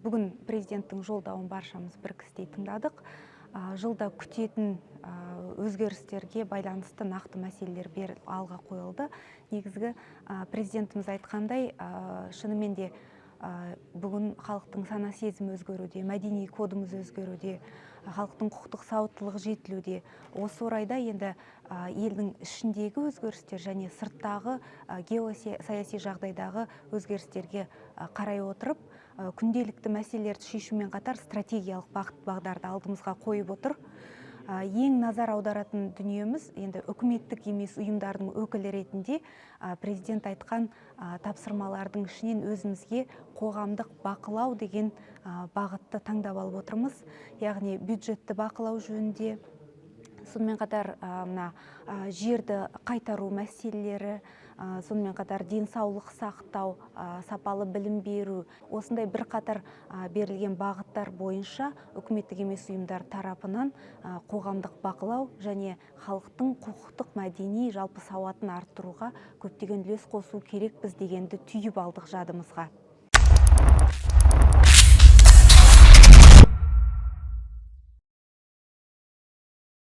Бүгін президенттің жолдауын баршамыз бір кісідей тыңдадық. Жылда күтетін өзгерістерге байланысты нақты мәселелер алға қойылды. Негізгі, президентіміз айтқандай, шынымен де, бүгін халықтың сана сезімі өзгеруде, мәдени кодымыз өзгеруде, халықтың құқықтық сауаттылығы жетілуде. Осы орайда енді елдің ішіндегі өзгерістер және сырттағы геосаяси жағдайдағы өзгерістерге қарай отырып, күнделікті мәселелерді шешумен қатар стратегиялық бағыт бағдарды алдымызға қойып отыр. Ең назар аударатын дүниеміз енді үкіметтік емес ұйымдардың өкілі ретінде, президент айтқан тапсырмалардың ішінен өзімізге қоғамдық бақылау деген бағытты таңдап алып отырмыз. Яғни бюджетті бақылау жөнінде, сонымен қатар мына жерді қайтару мәселелері, сонымен қатар денсаулық сақтау, сапалы білім беру, осындай бірқатар берілген бағыттар бойынша үкіметтік емес ұйымдар тарапынан қоғамдық бақылау және халықтың құқықтық, мәдени жалпы сауатын арттыруға көптеген үлес қосу керекпіз дегенді түйіп алдық жадымызға.